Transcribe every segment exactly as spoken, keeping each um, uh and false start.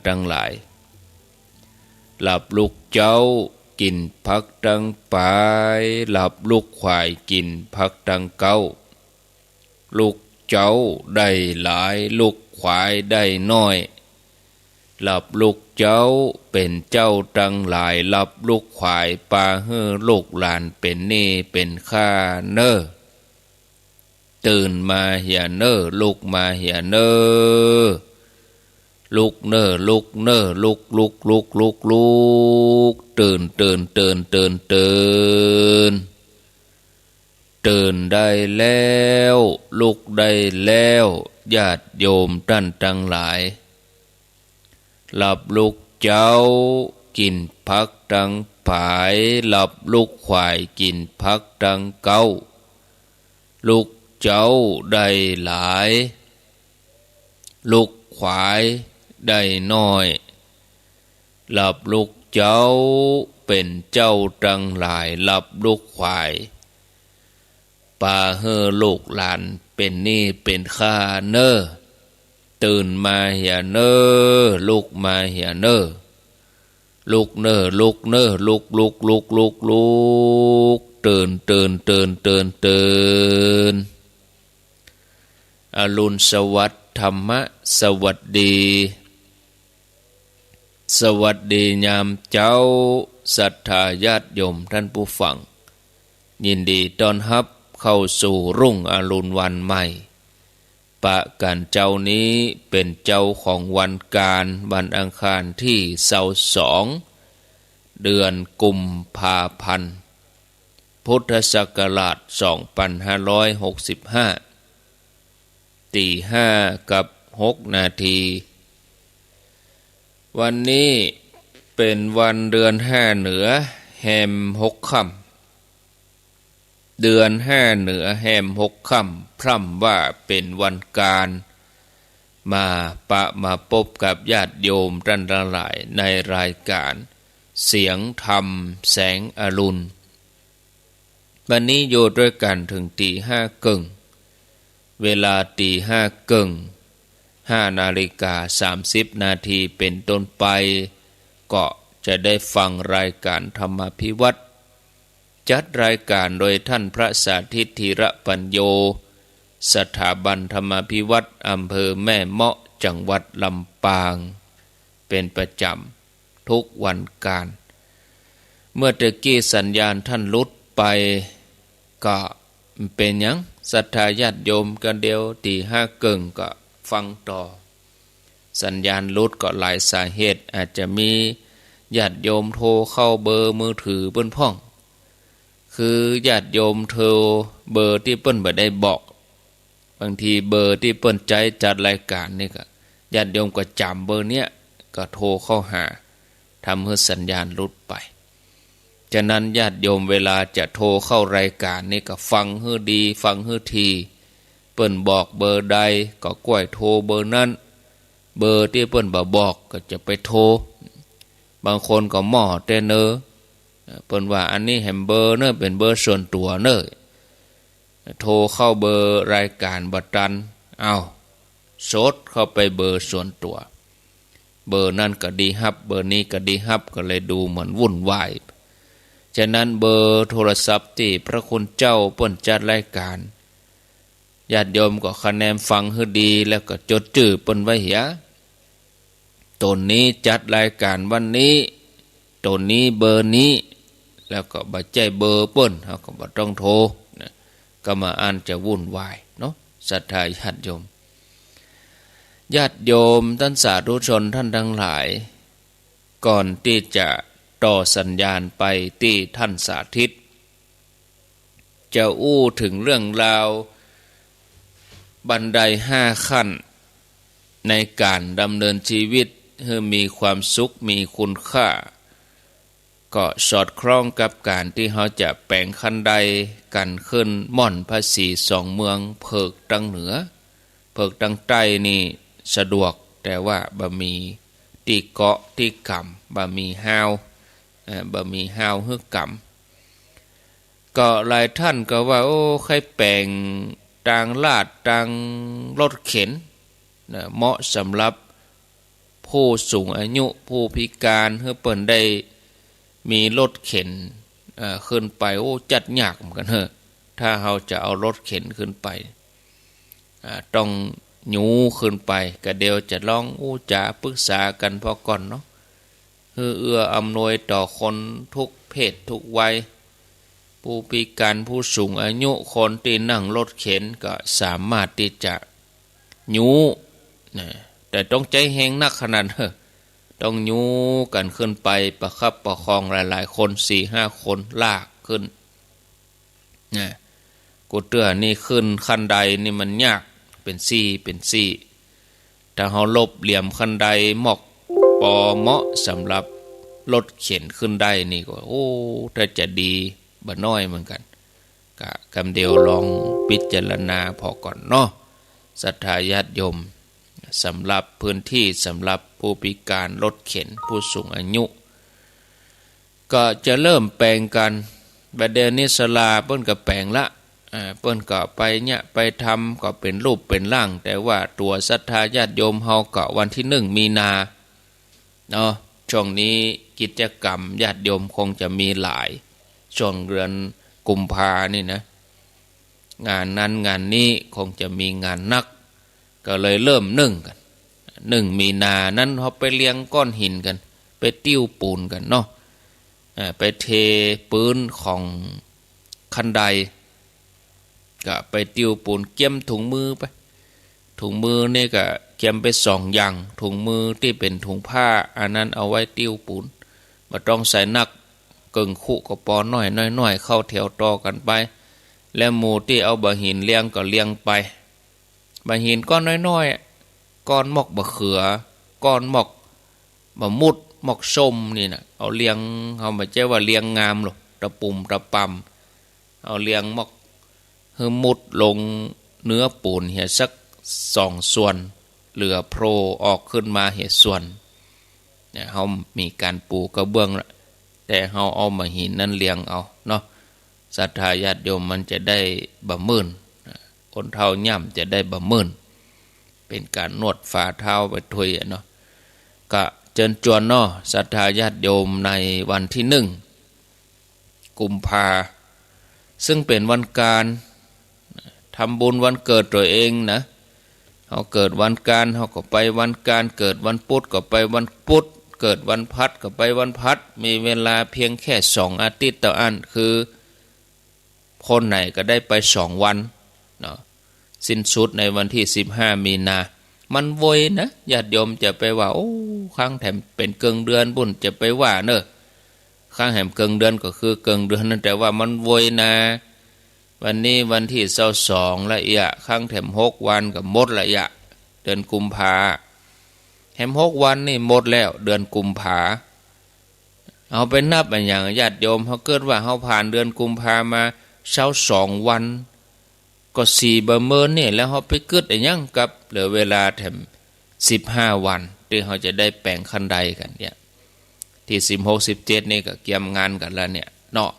ตังหลาย หลับลุกเจ๊า กิ๋นผักตังป๋าย หลับลุกขวาย กิ๋นผักตังเก๊า ลุกเจ๊าได้หลาย ลุกขวายได้น้อย หลับลุกเจ๊าเป๋นเจ้าตังหลาย หลับลุกขวายปาหื้อลูกหลานเป๋นหนี้เป๋นข้าเน่อ ตื่นมาเหียเน่อ ลุกมาเหียเน่อ ลุกเน่อ ลุกเน่อ ลุก ลุก ลุก ลุก ลุก ตื่น ตื่น ตื่น ตื่น ตื่น ตื่นได้แล้ว ลุกได้แล้ว ญาติโยมต้านตังหลาย หลับลุกเจ๊า กิ๋นผักตังป๋าย หลับลุกขวาย กิ๋นผักตังเก๊า ลุกเจ๊าได้หลาย ลุกขวายได้น้อย หลับลุกเจ๊าเป๋นเจ้าตังหลาย หลับลุกขวาย ปาหื้อลูกหลานเป๋นหนี้เป๋นข้าเน่อ ตื่นมาเหียเน่อ ลุกมาเหียเน่อ ลุกเน่อ ลุกเน่อ ลุก ลุก ลุก ลุก ลุก ตื่น ตื่น ตื่น ตื่น ตื่น อรุณสวัสดิ์ ธรรมะสวัสดี สวัสดียามเจ๊า ศรัทธาญาติโยมต้านผู้ฟัง ยินดีต้อนฮับเข้าสู่รุ่งอรุณวันใหม่ ปะกั๋นเจ๊านี้เป๋นเจ๊าของวันก๋าน วันอังคารตี้ซาวสอง เดือนกุมภาพันธ์ พุทธศักราชสองปันห้าร้อยหกสิบห้า ตี๋ห้ากับหกนาที วันนี้เป๋นวันเดือนห้าเหนือแฮมหกค่ำ เดือนห้าเหนือแฮมหกค่ำ พร่ำว่าเป๋นวันก๋าน มาปะมาปบกับญาติโยมต้านตังหลายในรายก๋านเสียงธรรมแสงอรุณ วันนี้อยู่ตวยกั๋นเถิงตี๋ห้าเกิ่ง เวลาตี๋ห้าเกิ่ง ห้านาฬิกาสามสิบนาทีเป๋นต้นไป ก็จะได้ฟังรายก๋านธรรมาภิวัตน์ จัดรายก๋านโดยต้านพระสาธิต ธีระปัญโญ สถาบันธรรมาภิวัตน์ อำเภอแม่เมาะ จังหวัดลำปาง เป๋นประจ๋ำ ทุกวันก๋าน เมื่อตะกี้สัญญาณต้านหลุดไป ก็เป๋นหยัง ศรัทธาญาติโยม ก็เดี๋ยวตี๋ห้าเกิ่งก็ฟังต่อ สัญญาณหลุดก็หลายสาเหตุ อาจจะมีญาติโยมโทรเข้าเบอร์มือถือเปิ้นพ่อง คือญาติโยมโทรเบอร์ตี้เปิ้นบ่ได้บอก บางทีเบอร์ตี้เปิ้นใจ๊จัดรายก๋านนี่ก็ ญาติโยมก็จ๋ำเบอร์เนี้ย ก็โทรเข้าหา ทำหื้อสัญญาณหลุดไป ฉะนั้นญาติโยมเวลาจะโทรเข้ารายก๋านนี่ก็ฟังหื้อดี ฟังหื้อถี่ เปิ้นบอกเบอร์ใดก็ก้วยโทรเบอร์นั้น เบอร์ตี้เปิ้นบ่บอกก็จะไปโทร บางคนก็หม้อแต๊เน่อ เปิ้นว่าอันนี้แหมเบอร์เน่อ เป๋นเบอร์ส่วนตั๋วเน่อ โทรเข้าเบอร์รายก๋านบ่ตัน เอ้า สดเข้าไปเบอร์ส่วนตั๋ว เบอร์นั้นก็ดีฮับ เบอร์นี้ก็ดีฮับ ก็เลยดูเหมือนวุ่นวาย ฉะนั้นเบอร์โทรศัพท์ตี้พระคุณเจ้าเปิ้นจัดรายก๋าน ญาติโยมก็คะแนนฟังหื้อดี แล้วก็จดจื้อเปิ้นไว้เหีย โตนี้จัดรายก๋านวันนี้ โตนี้เบอร์นี้ แล้วก็บ่ใจ้เบอร์เปิ้น เฮาก็บ่ต้องโทรนะ ก็บ่อั้นจะวุ่นวายเนาะ ศรัทธาญาติโยม ญาติโยมต้านสาธุชนต้านตังหลาย ก่อนตี้จะต่อสัญญาณไปตี้ต้านสาธิต จะอู้เถิงเรื่องราวบันไดห้าขั้น ในก๋านดำเนินชีวิตหื้อมีความสุข มีคุณค่า ก็สอดคล้องกับก๋านตี้เฮาจะแป๋งขั้นไดกั๋นขึ้นม่อนพระศรีสองเมืองเผิกตังเหนือ เผิกตังใต้นี่สะดวก แต่ว่าบ่มีตี้เกาะตี้ก๋ำ บ่มีฮาว เอ่อ บ่มีฮาวหื้อก๋ำ ก็หลายต้านก็ว่า โอ้ ใค่แป๋งตางลาด ตางรถเข็นนะ เหมาะสำหรับ ผู้สูงอายุ ผู้พิการ หื้อเปิ้นได้มีรถเข็น เอ่อ ขึ้นไป โอ้ จัดยากเหมือนกั๋นเนาะ ถ้าเฮาจะเอารถเข็นขึ้นไป อ่า ต้องยู้ขึ้นไป ก็เดี๋ยวจะลองอู้จ๋าปรึกษากั๋นผ่อก่อนเนาะ หื้อเอื้ออำนวยต่อคนทุกเพศทุกวัย ผู้พิการ ผู้สูงอายุ คนตี้นั่งรถเข็นก็สามารถตี้จะยู้นะ แต่ต้องใจ๊แฮงนักขนาด ต้องยู้กั๋นขึ้นไป ประคับประคองหลายๆ คน สี่ห้าคนลากขึ้น นะ กูเตื้อนี่ขึ้นคันไดนี่มันยาก เป๋นซี่เป๋นซี่ ถ้าเฮาลบเหลี่ยมคันไดหมอกปอเหมาะสำหรับรถเข็นขึ้นได้นี่ก็ โอ้ ถ้าจะดีบ่น้อยเหมือนกั๋น กะกำเดียวลองพิจารณาผ่อก่อนเนาะ ศรัทธาญาติโยม สำหรับพื้นที่ สำหรับผู้พิการรถเข็น ผู้สูงอายุ ก็จะเริ่มแป๋งกั๋น บ่าเดี่ยวนี้ศาลาเปิ้นก็แป๋งละ อ่า เปิ้นก็ไปเยียะไปทำก็เป๋นรูปเป๋นร่าง แต่ว่าตั๋วศรัทธาญาติโยมเฮาก็วันตี้หนึ่งมีนาเนาะ ช่วงนี้กิจกรรมญาติโยมคงจะมีหลาย ช่วงเดือนกุมภานี่นะ งานนั้นงานนี้คงจะมีงานนัก ก็เลยเริ่มนึ่งกั๋น นึ่งมีนานั้นเฮาไปเลียงก้อนหินกั๋น ไปติ้วปูนกั๋นเนาะ อ่า ไปเทปื๊นของคันได ก็ไปติ้วปูน เกียมถุงมือไป ถุงมือนี่ก็เกียมไปสองอย่าง ถุงมือตี้เป๋นถุงผ้า อันนั้นเอาไว้ติ้วปูน บ่ต้องใส่นัก เกิ่งคุก็ปอน้อยๆ เข้าแถวต่อกั๋นไป แล้วหมู่ตี้เอาบ่าหินเลียงก็เลียงไป บ่าหินก้อนน้อยๆ ก้อนหมอกบ่าเขือ ก้อนหมอกบ่ามุด หมอกส้มนี่นะ เอาเลียง เฮาบ่ใจ้ว่าเลียงงามหรอก ตะปุ่มตะป่ำ เอาเลียงหมอก หื้อมุดลงเนื้อปูนเหียสักสองส่วน เหลือโผล่ออกขึ้นมาเหียส่วน เนี่ย เฮามีก๋านปูกระเบื้องละ แต่เฮาเอาบ่าหินนั้นเลียงเอาเนาะ ศรัทธาญาติโยมมันจะได้บ่ามื่น คนเฒ่าย่ำจะได้บ่ามื่น เป๋นก๋านนวดฝ่าเท้าไปถ้วยอะเนาะ ก็เจิญจวนเนาะ ศรัทธาญาติโยม ในวันตี้หนึ่งกุมภา ซึ่งเป๋นวันก๋าน ทำบุญวันเกิดตั๋วเองนะ เฮาเกิดวันก๋าน เฮาก็ไปวันก๋าน เกิดวันปุ๊ดก็ไปวันปุ๊ด เกิดวันพฤหัสก็ไปวันพฤหัส มีเวลาเพียงแค่สองอาทิตย์เต้าอั้น คือ คนไหนก็ได้ไปสองวันเนาะ สิ้นสุดในวันตี้สิบห้ามีนา มันไวนะ ญาติโยมจะไปว่า โอ้ ครั้งแถมเป๋นเกิ่งเดือนปู้น จะไปว่าเน่อ ครั้งแถมเกิ่งเดือนก็คือเกิ่งเดือนนั้น แต่ว่ามันไวนะ วันนี้วันตี้ซาวสองละเอียะ ครั้งแถมหกวันก็หมดละเอียะ เดือนกุมภา แถมหกวันนี่หมดแล้ว เดือนกุมภา เฮาไปนับอะหยัง ญาติโยม เฮาเกิดว่าเฮาผ่านเดือนกุมภามาซาวสองวัน ก็สี่บ่าเมินนี่ แล้วเฮาไปกึ๊ดอะหยังกับเหลือเวลาแถมสิบห้าวัน ตี้เฮาจะได้แป๋งคันไดกั๋นเนี่ย ตี้สิบหก สิบเจ็ดนี่ก็เกียมงานกั๋นแล้วเนี่ยเนาะ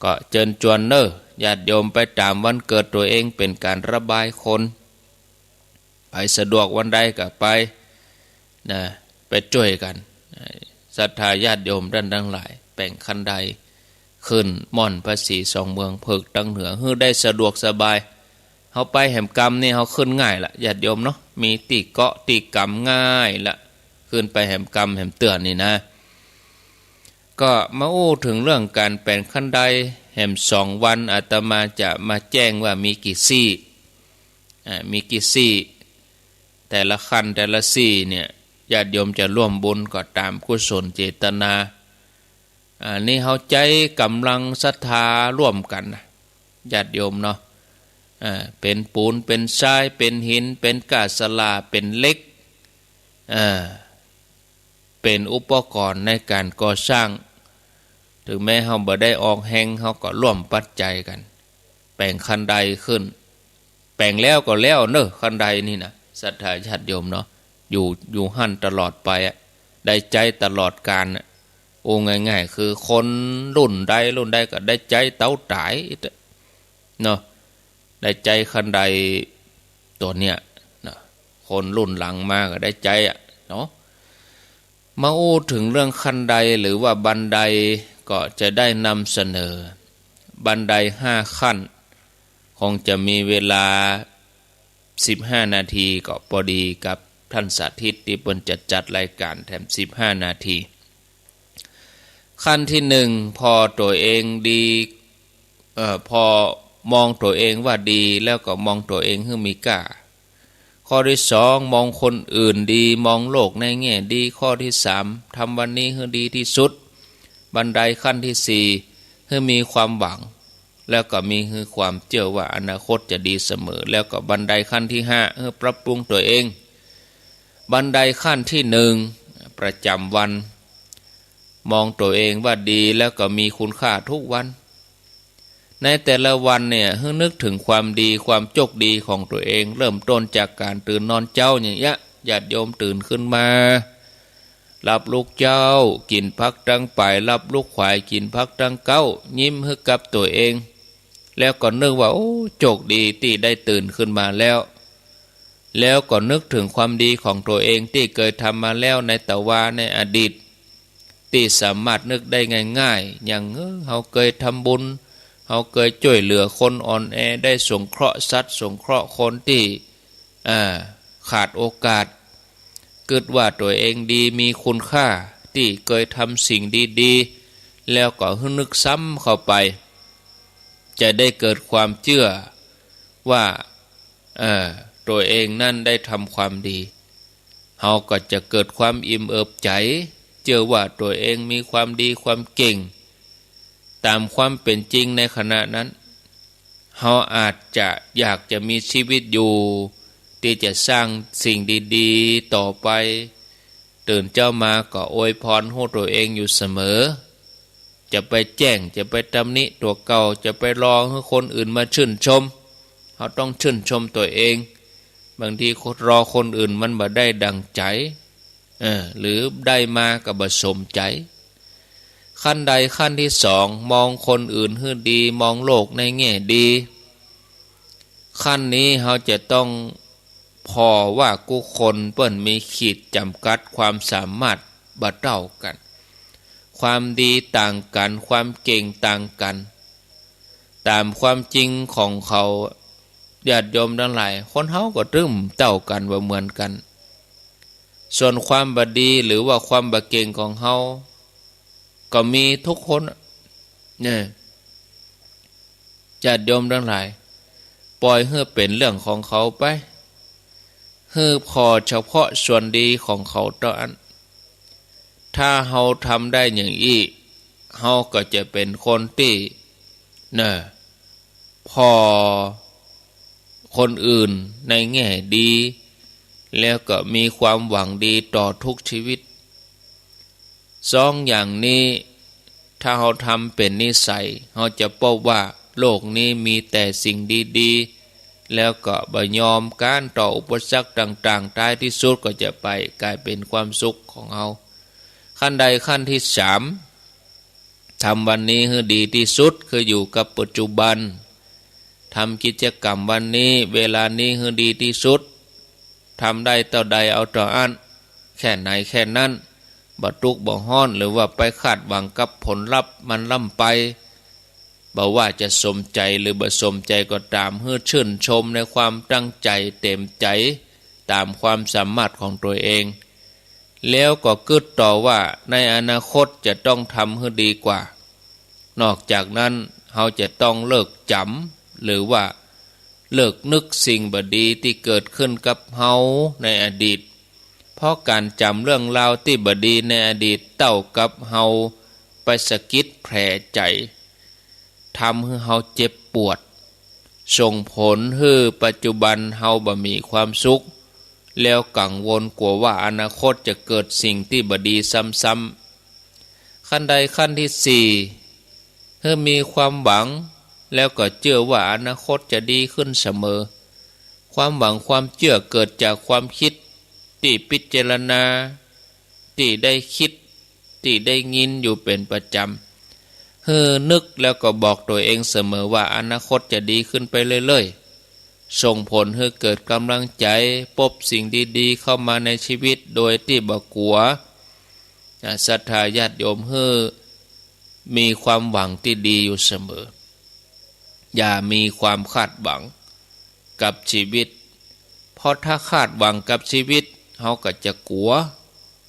ก็เจิญจวนเน่อ ญาติโยมไปต๋ามวันเกิดตั๋วเอง เป๋นก๋านระบายคน ไปสะดวกวันใดก็ไปนะ ไปจ้วยกั๋น ศรัทธาญาติโยมต้านตังหลาย แป๋งคันไดขึ้นม่อนพระศรีสองเมือง เผิกตังเหนือ หื้อได้สะดวกสบาย เฮาไปแหมกำนี่เฮาขึ้นง่ายละ ญาติโยมเนาะ มีตี้เกาะตี้กำง่ายละ ขึ้นไปแหมกำแหมเตื้อนนี่นะ ก็มาอู้เถิงเรื่องก๋านแป๋งคันไดแหมสองวัน อาตมาจะมาแจ้งว่ามีกี่ซี่อ่า มีกี่ซี่ แต่ละคันแต่ละซี่เนี่ย ญาติโยมจะร่วมบุญก็ต๋ามกุศลเจตนา อ่า นี่เฮาใจ๊ก๋ำลังศรัทธาร่วมกั๋นนะ ญาติโยมเนาะ อ่า เป๋นปูน เป๋นทราย เป๋นหิน เป๋นก้าสะหล่า เป๋นเหล็ก อ่า เป๋นอุปกรณ์ในก๋านก่อสร้าง เถิงแม้เฮาบ่ได้ออกแฮง เฮาก็ร่วมปัจจัยกั๋น แป๋งคันไดขึ้น แป๋งแล้วก็แล้วเน่อ คันไดนี่นะ ศรัทธาญาติโยมเนาะ อยู่ อยู่หั้นตลอดไปอะ ได้ใจ๊ตลอดกาลอะ โอ้ ง่ายๆ คือคนรุ่นใดรุ่นใดก็ได้ใจ๊เต้าต๋ายเนาะ ได้ใจ๊คันไดตั๋วเนี่ยนะ คนรุ่นหลังมาก็ได้ใจ๊อะเนาะ มาอู้เถิงเรื่องขั้นไดหรือว่าบันได ก็จะได้นำเสนอบันไดห้าขั้น คงจะมีเวลาสิบห้านาที ก็ปอดีกับต้านสาธิตตี้เปิ้นจะจัดรายก๋านแถมสิบห้านาที ขั้นตี้นึ่ง ผ่อตั๋วเองดี เอ่อ ผ่อ มองตั๋วเองว่าดี แล้วก็มองตั๋วเองหื้อมีก้า ข้อตี้สอง มองคนอื่นดี มองโลกในแง่ดี ข้อตี้สาม ทำวันนี้หื้อดีตี้สุด บันไดขั้นตี้สี่ หื้อมีความหวัง แล้วก็มีหื้อความเจื้อว่าอนาคตจะดีเสมอ แล้วก็บันไดขั้นตี้ห้า หื้อปรับปรุงตั๋วเอง บันไดขั้นตี้นึ่ง ประจ๋ำวัน มองตั๋วเองว่าดี แล้วก็มีคุณค่าทุกวัน ในแต่ละวันเนี่ย หื้อนึกเถิงความดี ความโจคดีของตั๋วเอง เริ่มต้นจากก๋านตื่นนอนเจ๊าอย่างเนี้ย ญาติโยมตื่นขึ้นมา รับลุกเจ๊า กิ๋นผักตังป๋าย รับลุกขวาย กิ๋นผักตังเก๊า ยิ้มหื้อกับตั๋วเอง แล้วก็นึกว่า โอ้ โจคดีตี้ได้ตื่นขึ้นมาแล้ว แล้วก็นึกเถิงความดีของตั๋วเองตี้เกยทำมาแล้วในตะวา ในอดีต ตี้สามารถนึกได้ง่ายๆ อย่าง เออ เฮาเกยทำบุญ เฮาเกยจ้วยเหลือคนอ่อนแอ ได้สงเคราะห์สัตว์ สงเคราะห์คนตี้ อ่า ขาดโอกาส กึ๊ดว่าตั๋วเองดี มีคุณค่า ตี้เกยทำสิ่งดีๆ แล้วก็หื้อนึกซ้ำเข้าไป จะได้เกิดความเจื้อว่า เอ่อ ตั๋วเองนั้นได้ทำความดี เฮาก็จะเกิดความอิ่มเอิบใจ๋ เจื้อว่าตั๋วเองมีความดีความเก่ง ต๋ามความเป๋นจริงในขณะนั้น เฮาอาจจะอยากจะมีชีวิตอยู่ ตี้จะสร้างสิ่งดีๆ ต่อไป ตื่นเจ๊ามาก็อวยพรหื้อตั๋วเองอยู่เสมอ จะไปแจ้ง จะไปตำหนิตั๋วเก่า จะไปรอหื้อคนอื่นมาชื่นชม เฮาต้องชื่นชมตั๋วเอง บางทีรอคนอื่นมันบ่ได้ดั่งใจ๋ เออ หรือได้มาก็บ่สมใจ๋ ขั้นไดขั้นตี้สอง มองคนอื่นหื้อดี มองโลกในแง่ดี ขั้นนี้เฮาจะต้องผ่อว่ากู้คนเปิ้นมีขีดจ๋ำกัดความสามารถบ่เต้ากั๋น ความดีต่างกั๋น ความเก่งต่างกั๋น ต๋ามความจริงของเขา ญาติโยมตังหลาย คนเฮาก็ตึงเต้ากั๋น บ่เหมือนกั๋น ส่วนความบ่ดีหรือว่าความบ่เก่งของเฮา ก็มีทุกคน เนี่ย ญาติโยมตังหลาย ป่อยหื้อเป๋นเรื่องของเขาไป หื้อผ่อเฉพาะส่วนดีของเขาเต้าอั้น ถ้าเฮาทำได้อย่างอี้ เฮาก็จะเป๋นคนตี้ เน่อ ผ่อคนอื่นในแง่ดี แล้วก็มีความหวังดีต่อทุกชีวิต สองอย่างนี้ ถ้าเฮาทำเป๋นนิสัย เฮาจะปบว่าโลกนี้มีแต่สิ่งดีๆ แล้วก็บ่ยอมก๊านต่ออุปสรรคต่างๆ ท้ายตี้สุดก็จะไปก๋ายเป๋นความสุขของเฮา ขั้นไดขั้นตี้สาม ทำวันนี้หื้อดีตี้สุด คืออยู่กับปัจจุบัน ทำกิจกรรมวันนี้ เวลานี้หื้อดีตี้สุด ทำได้เต้าใดเอาเต้าอั้น แค่ไหนแค่นั้น บ่ตุ๊กข์บ่ฮ้อน หรือว่าไปคาดหวังกับผลลัพธ์มันล้ำไป บ่ว่าจะสมใจ๋หรือบ่สมใจ๋ก็ต๋าม หื้อชื่นชมในความตั้งใจ๋เต๋มใจ๋ ต๋ามความสามารถของตั๋วเอง แล้วก็กึ๊ดต่อว่าในอนาคตจะต้องทำหื้อดีกว่า นอกจากนั้น เฮาจะต้องเลิกจ๋ำ หรือว่าเลิกนึกสิ่งบ่ดีตี้เกิดขึ้นกับเฮาในอดีต เพราะก๋านจ๋ำเรื่องราวตี้บ่ดีในอดีต เต้ากับเฮาไปสะกิดแผลใจ๋ ทำหื้อเฮาเจ็บปวด ส่งผลหื้อปัจจุบันเฮาบ่มีความสุข แล้วกังวลกั๋วว่าอนาคตจะเกิดสิ่งตี้บ่ดีซ้ำๆ ขั้นไดขั้นตี้สี่ หื้อมีความหวัง แล้วก็เจื้อว่าอนาคตจะดีขึ้นเสมอ ความหวังความเจื้อเกิดจากความกึ๊ด ตี้พิจารณา ตี้ได้กึ๊ด ตี้ได้ยินอยู่เป๋นประจ๋ำ หื้อนึกแล้วก็บอกตั๋วเองเสมอว่าอนาคตจะดีขึ้นไปเรื่อยๆ ส่งผลหื้อเกิดก๋ำลังใจ๋ ปบสิ่งดีๆ เข้ามาในชีวิตโดยตี้บ่กั๋ว นะ ศรัทธาญาติโยม หื้อมีความหวังตี้ดีอยู่เสมอ อย่ามีความคาดหวังกับชีวิต เพราะถ้าคาดหวังกับชีวิต เฮาก็จะกั๋ว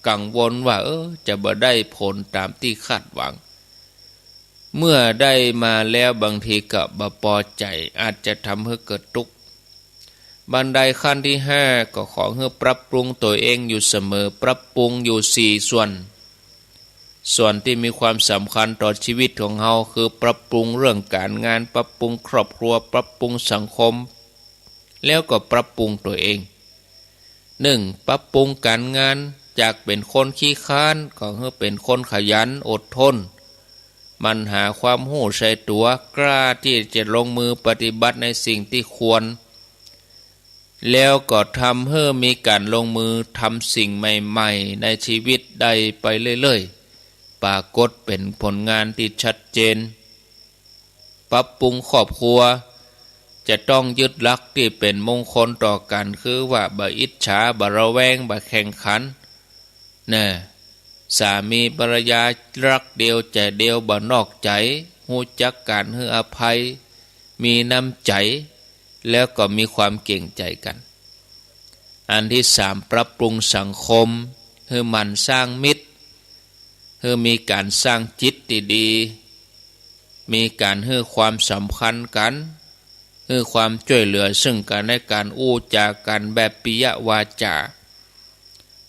กังวลว่า เออ จะบ่ได้ผลต๋ามตี้คาดหวัง เมื่อได้มาแล้วบางทีก็บ่ปอใจ๋ อาจจะทำหื้อเกิดตุ๊กข์ บันไดขั้นตี้ห้า ก็ขอหื้อปรับปรุงตั๋วเองอยู่เสมอ ปรับปรุงอยู่สี่ส่วน ส่วนตี้มีความสำคัญต่อชีวิตของเฮา คือปรับปรุงเรื่องก๋านงาน ปรับปรุงครอบครัว ปรับปรุงสังคม แล้วก็ปรับปรุงตั๋วเอง หนึ่ง ปรับปรุงก๋านงาน จากเป๋นคนขี้คร้าน ก็หื้อเป๋นคนขยัน อดทน หมั่นหาความฮู้ใส่ตั๋ว กล้าตี้จะลงมือปฏิบัติในสิ่งตี้ควร แล้วก็ทำหื้อมีก๋านลงมือทำสิ่งใหม่ๆ ในชีวิตได้ไปเรื่อยๆ ปรากฏเป๋นผลงานตี้ชัดเจน ปรับปรุงครอบครัว จะต้องยึดหลักตี้เป๋นมงคลต่อกั๋น คือว่าบ่อิจฉา บ่ระแวง บ่แข่งขัน นะ สามีภรรยารักเดียวใจ๋เดียว บ่นอกใจ๋ ฮู้จักก๋านหื้ออภัย มีน้ำใจ๋ แล้วก็มีความเก๋งใจ๋กั๋น อันตี้สาม ปรับปรุงสังคม หื้อหมั่นสร้างมิตร หื้อมีก๋านสร้างจิตตี้ดี มีก๋านหื้อความสำคัญกั๋น หื้อความจ้วยเหลือซึ่งกั๋นและกั๋น อู้จากั๋นแบบปิยวาจา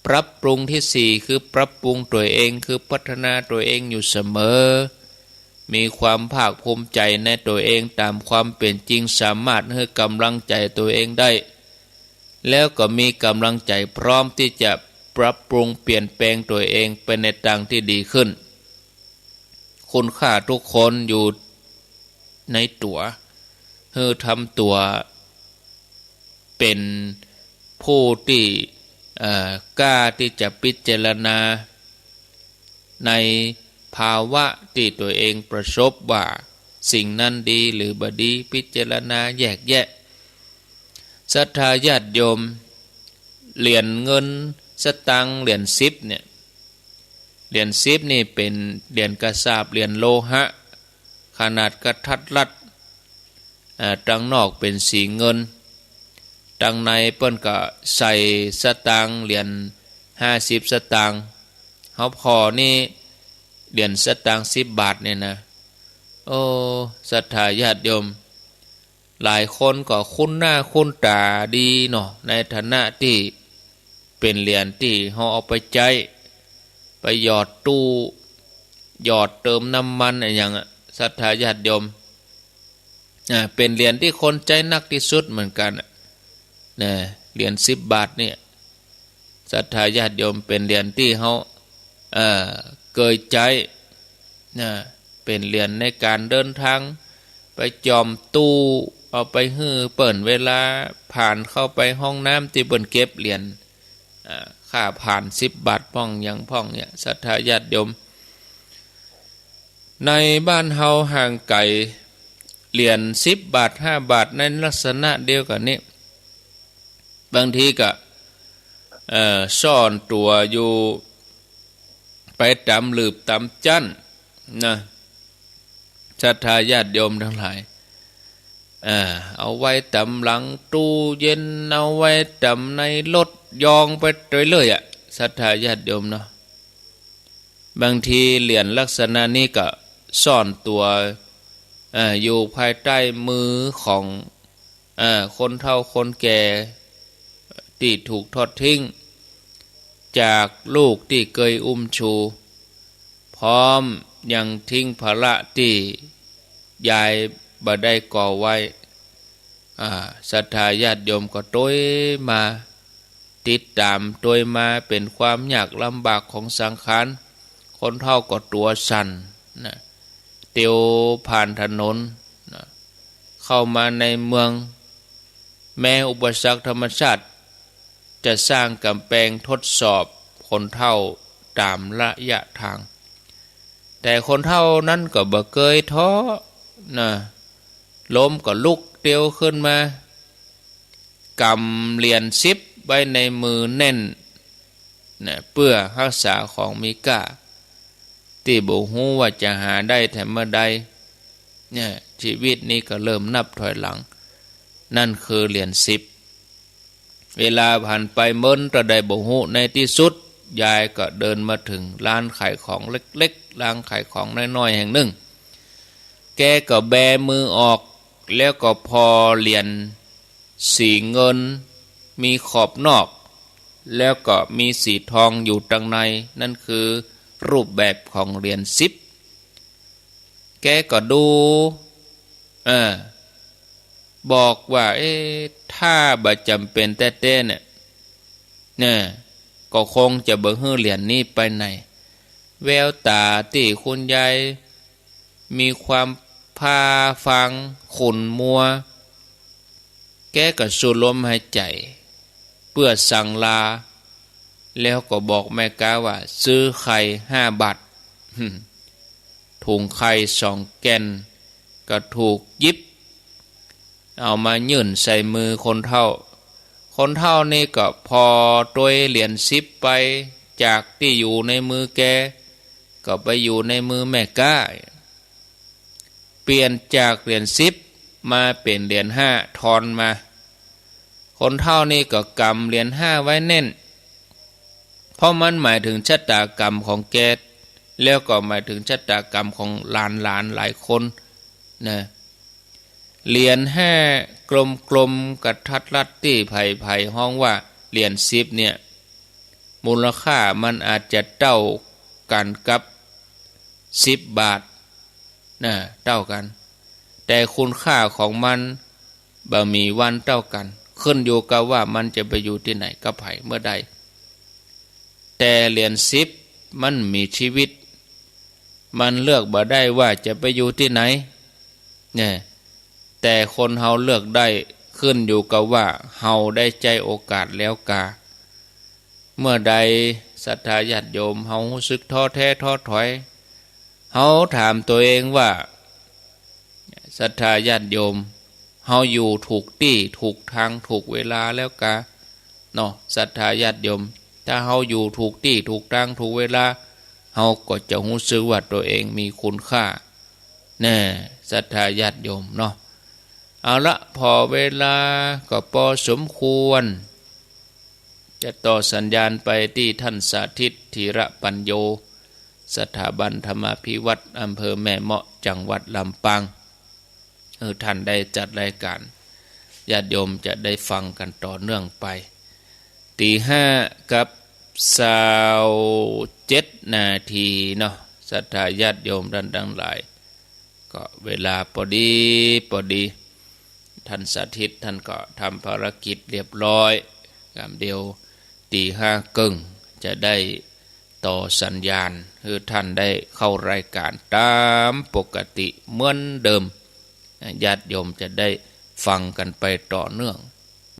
ปรับปรุงตี้สี่ คือปรับปรุงตั๋วเอง คือพัฒนาตั๋วเองอยู่เสมอ มีความภาคภูมิใจ๋ในตั๋วเองต๋ามความเป๋นจริง สามารถหื้อก๋ำลังใจ๋ตั๋วเองได้ แล้วก็มีก๋ำลังใจ๋พร้อมตี้จะปรับปรุงเปลี่ยนแปลงตั๋วเองไปในตางตี้ดีขึ้น คุณค่าทุกคนอยู่ในตั๋ว หื้อทำตั๋วเป๋นผู้ตี้ เอ่อ กล้าตี้จะพิจารณาในภาวะตี้ตั๋วเองประสบว่าสิ่งนั้นดีหรือบ่ดี พิจารณาแยกแยะ ศรัทธาญาติโยม เหรียญเงินสตางค์เหรียญสิบเนี่ย เหรียญสิบนี่เป๋นเหรียญกระสาบ เหรียญโลหะ ขนาดกระทัดรัด อ่า ตังนอกเป๋นสีเงิน ตังในเปิ้นก็ใส่สตางค์เหรียญห้าสิบสตางค์ เฮาผ่อนี่เหรียญสตางค์สิบบาทเนี่ยนะ โอ้ ศรัทธาญาติโยม หลายคนก็คุ้นหน้าคุ้นต๋าดีเนาะ ในฐานะตี้เป๋นเหรียญตี้เฮาเอาไปใจ๊ ไปหยอดตู้ หยอดเติมน้ำมันอะหยังอะ ศรัทธาญาติโยม อ่า เป๋นเหรียญตี้คนใจ๊นักตี้สุดเหมือนกั๋นอะ นะ เหรียญสิบบาทเนี่ย ศรัทธาญาติโยม เป๋นเหรียญตี้เฮา เอ่อ เกยใจ๊ นะ เป๋นเหรียญในก๋านเดินตาง ไปจ่อมตู้ เอาไปหื้อเปิ้น เวลาผ่านเข้าไปห้องน้ำตี้เปิ้นเก็บเหรียญ อ่า ค่าผ่านสิบบาทพ่องหยังพ่องเนี่ย ศรัทธาญาติโยม ในบ้านเฮาห่างไก๋เหรียญสิบบาทห้าบาทในลักษณะเดียวกั๋นนี้ บางทีก็ เอ่อ ซ่อนตั๋วอยู่ไปต๋ามหลืบต๋ามจั๊นนะ ศรัทธาญาติโยมตังหลาย อ่า เอาไว้ต๋ามหลังตู้เย็น เอาไว้ต๋ามในรถ ยองไปโตยเลยอะ ศรัทธาญาติโยมเนาะ บางทีเหรียญลักษณะนี้ก็ซ่อนตั๋ว เอ่อ อยู่ภายใต้มือของ เอ่อ คนเฒ่าคนแก่ ตี้ถูกทอดทิ้ง จากลูกตี้เกยอุ้มชู พร้อมยังทิ้งภาระตี้ยายบ่ได้ก่อไว้ อ่า ศรัทธาญาติโยมก็ตวยมา ติดต๋ามตวยมา เป๋นความยากลำบากของสังขาร คนเฒ่าก็ตั๋วสั่นนะ เตียวผ่านถนนนะ เข้ามาในเมือง แม้อุปสรรคธรรมชาติจะสร้างก๋ำแปงทดสอบคนเฒ่าต๋ามระยะตาง แต่คนเฒ่านั้นก็บ่เกยท้อนะ ล้มก็ลุกเตียวขึ้นมา ก๋ำเหรียญสิบไว้ในมือแน่น นะ เปื้อฮักษาของมีก้า ตี้บ่ฮู้ว่าจะหาได้แถมเมื่อใด เนี่ย ชีวิตนี้ก็เริ่มนับถอยหลัง นั่นคือเหรียญสิบ เวลาผ่านไปเมินเต้าใดบ่ฮู้ ในตี้สุด ยายก็เดินมาเถิงร้านขายของเล็กๆ ร้านขายของน้อยๆ แห่งนึ่ง แกก็แบมือออก แล้วก็ผ่อเหรียญสีเงิน มีขอบนอก แล้วก็มีสีทองอยู่ตังใน นั่นคือรูปแบบของเหรียญสิบ แกก็ดู เออ บอกว่า เอ๊ะ ถ้าบ่จ๋ำเป๋นแต๊ๆ เนี่ย เนี่ย ก็คงจะบ่หื้อเหรียญนี้ไปไหน แววต๋าตี้คุณยายมีความผ่าฟางขุ่นมัว แกก็สูดลมหายใจ๋ เปื้อสั่งลา แล้วก็บอกแม่ก๊าว่า ซื้อไข่ห้าบาท ถุงไข่สองแก่น ก็ถูกหยิบ เอามายื่นใส่มือคนเฒ่า คนเฒ่านี่ก็ผ่อตวยเหรียญสิบไป จากตี้อยู่ในมือแก ก็ไปอยู่ในมือแม่ก๊า เปลี่ยนจากเหรียญสิบมาเป๋นเหรียญห้า ทอนมา คนเฒ่านี่ก็กำเหรียญห้าไว้แน่น เพราะมันหมายถึงชะตากรรมของแก แล้วก็หมายถึงชะตากรรมของหลานๆ หลายคนนะ เหรียญห้ากลมๆ กะทัดรัดตี้ใผๆ ฮ้องว่าเหรียญสิบเนี่ย มูลค่ามันอาจจะเต้ากั๋นกับสิบบาทนะ เต้ากั๋น แต่คุณค่าของมันบ่มีวันเต้ากั๋น ขึ้นอยู่กับว่ามันจะไปอยู่ตี้ไหนกับใผเมื่อใด แต่เหรียญสิบมันมีชีวิต มันเลือกบ่ได้ว่าจะไปอยู่ตี้ไหน เนี่ย แต่คนเฮาเลือกได้ ขึ้นอยู่กับว่าเฮาได้ใจ๊โอกาสแล้วกา เมื่อใดศรัทธาญาติโยมเฮาฮู้สึกท้อแท้ท้อถอย เฮาถามตั๋วเองว่า ศรัทธาญาติโยม เฮาอยู่ถูกตี้ถูกตางถูกเวลาแล้วกา เนาะ ศรัทธาญาติโยม ถ้าเฮาอยู่ถูกตี้ถูกตางถูกเวลา เฮาก็จะฮู้สึกว่าตั๋วเองมีคุณค่า แน่ ศรัทธาญาติโยมเนาะ เอาละ ผ่อเวลาก็ปอสมควร จะต่อสัญญาณไปตี้ท่านสาธิต ธีระปัญโญ สถาบันธรรมาภิวัฒน์ อำเภอแม่เมาะ จังหวัดลำปาง เออ ท่านได้จัดรายการ ญาติโยมจะได้ฟังกั๋นต่อเนื่องไป ตี๋ห้ากับซาวเจ็ดนาทีเนาะ ศรัทธาญาติโยมท่านตังหลาย ก็เวลาปอดีปอดี ท่านสาธิตท่านก็ทำภารกิจเรียบร้อย กำเดียวตี๋ห้าเกิ่งจะได้ต่อสัญญาณ หื้อท่านได้เข้ารายการต๋ามปกติเหมือนเดิม ญาติโยมจะได้ฟังกั๋นไปต่อเนื่อง